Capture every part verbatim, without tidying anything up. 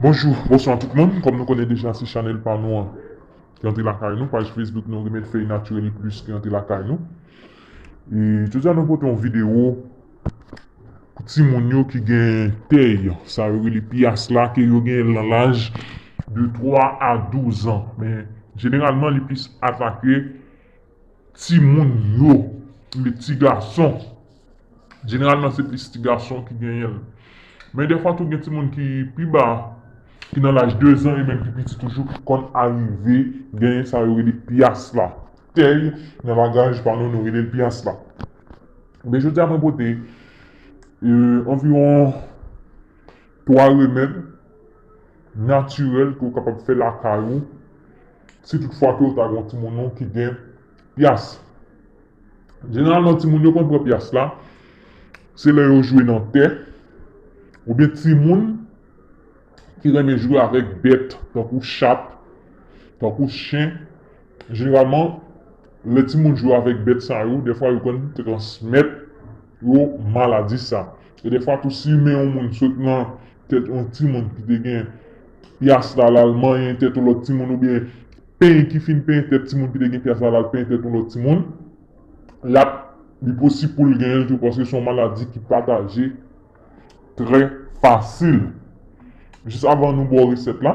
Bonjou, bonswa tout moun. Kòm nou konnen deja, se chanèl pa nou an ki antre lakay nou, paj Facebook nou Remèd Fèy Natirèl Plis ki antre lakay nou. E jodi a nou pote yon videyo pou timoun yo ki gen tèy, sa yo rele pyas la, ke yo gen nan laj de twa a douz an. Men jeneralman, li plis atake timoun yo, le ti gason. Jeneralman, se plis ti gason ki genyen l. Men defwa tou gen timoun ki pi ba, ki nan laj de zan e menm pi piti toujou, ki konn arive genyen sa yo rele pyas la. Tèy, nan langaj pa nou, nou rele l pyas la. Men jodi a mwen pote, e, anviwon twa remèd natirèl ke w kapab fè lakay ou, si toutfwa ke w ta gen yon timoun ou ki gen pyas. Jeneralman, timoun yo konn pran pyas la, se lè yo jwe nan tè, oubyen timoun ki renmen jwe avèk bèt, tankou chat, tankou chen. Jeneralman, lè timoun jwe avèk bèt sa yo, defwa yo konn transmèt yo maladi sa. E defwa tou, si men yon moun sot nan tèt yon timoun ki te gen pyas la, l al manyen tèt yon lòt timoun, oubyen penyen ki fin penyen tèt timoun ki te gen pyas la, l al penyen tèt yon lòt timoun, l ap, li posib pou l genyen l tou, paske se yon maladi ki pataje trè fasil. Jis avan nou ba w resèt la,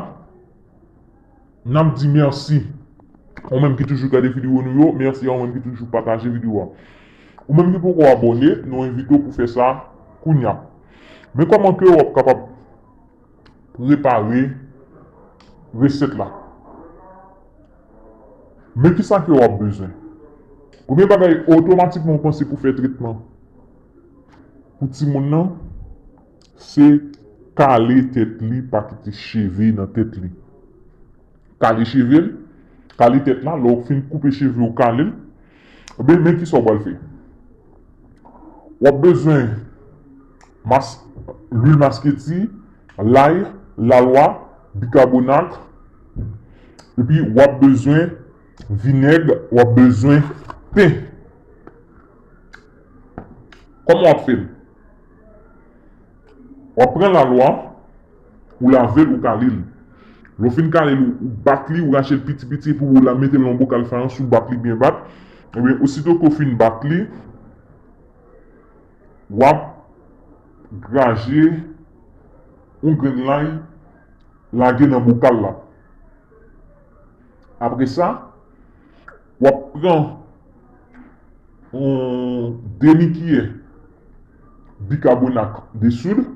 n ap di mèsi ou menm ki toujou gade videyo nou yo, mèsi a ou menm ki toujou pataje videyo a. Ou menm ki poko abòne, nou envite w pou fè sa kounya. Men kòman ke w ap kapab prepare resèt la. Men kisa ke w ap bezwen? Premye bagay, otomatikman ou panse pou fè tretman pou timoun nan, se kale tèt li, pa kite cheve nan tèt li. Kale cheve l, kale tèt la, lè w fin koupe cheve w, kale l. Ebyen, men kisa w pral fè. W ap bezwen mas-, lwil masketi, lay, lalwa, bikabonak, epi w ap bezwen vinèg, w ap bezwen pen. Kòman w ap fè l? W ap pran lalwa, ou lave l, ou kale l. Lè w fin kale l, ou, ou bat li, ou rache l piti piti, epi ou la mete l nan bokal fayans, ou bat li byen bat. Ebyen, osito ke w fin bat li, w ap graje yon grenn lay, lage nan bokal la. Apre sa, w ap pran yon demi kiyè bikabonak desoud,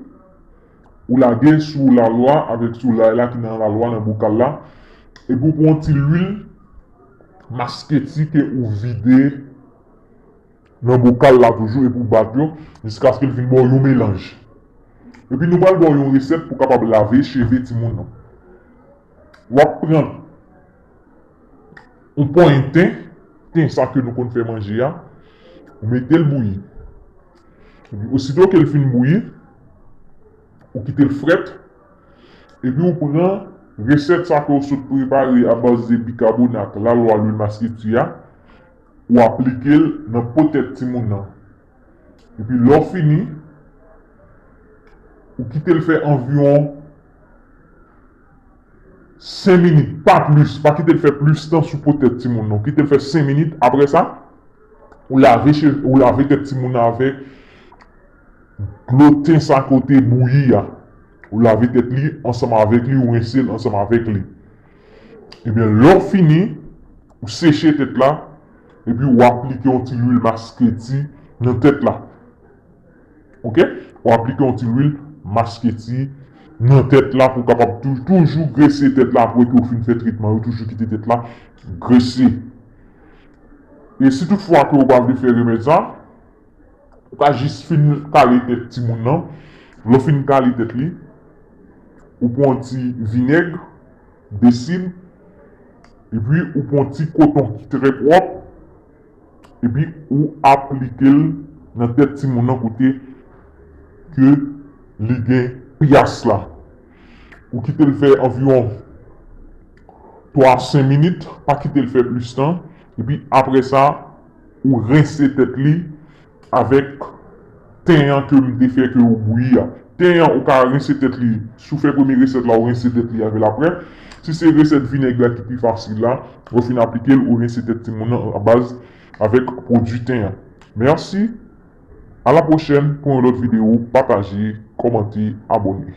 ou lage sou lalwa avèk sou lay la ki nan lalwa nan bokal la, epi w pran yon ti lwil masketi ke ou vide nan bokal la toujou, epi w bat yo jiskaske l vin ba w yon melanj. Epi nou pral ba w yon resèt pou w kapab lave cheve timoun nan. W ap pran yon ponyen ten, ten sa ke nou konn fè manje a, ou mete l bouyi. Epi osito ke l fin bouyi, ou kite l frèt, epi ou pran resèt sa ke w sot prepare abaz de bikabonak, lalwa, lwil masketi a, ou aplike l nan po tèt timoun nan. Epi lè w fini, ou kite l fè anviwon senk minit, pa plis, pa kite l fè plis tan sou po tèt timoun nan. Kite l fè senk minit, apre sa, ou lave cheve, ou lave tèt timoun nan avèk dlo ten sa ke w te bouyi a. Ou lave tèt li ansanm avèk li, ou rense l ansanm avèk li. Ebyen, lè w fini, ou seche tèt la, epi ou aplike yon ti lwil masketi nan tèt la. Oke? Ou aplike yon ti lwil masketi nan tèt la pou w kapab tou-, toujou grese tèt la apre ke w fin fè tretman yo, toujou kite tèt la grese. E si toutfwa ke w pa vle fè remèd sa, ou ka jis fin kale tèt timoun nan. Lè w fin kale tèt li, ou pran yon ti vinèg, desid, epi ou pran yon ti koton ki trè pwòp, epi ou aplike l nan tèt timoun nan kote ke li gen pyas la. Ou kite l fè anviwon twa a senk minit, pa kite l fè plis tan, epi apre sa, ou rense tèt li avèk ten an ke m te fè ke ou bouyi a. Ten an, ou ka rense tèt li. Si w fè premye resèt la, ou rense tèt li avè l apre. Si se resèt vinèg la ki pi fasil la, ou fin aplike l, ou rense tèt timoun nan a baz avèk pwodui ten an. Mèsi. A la pwochèn pou yon lòt videyo. Pataje, kòmante, abòne.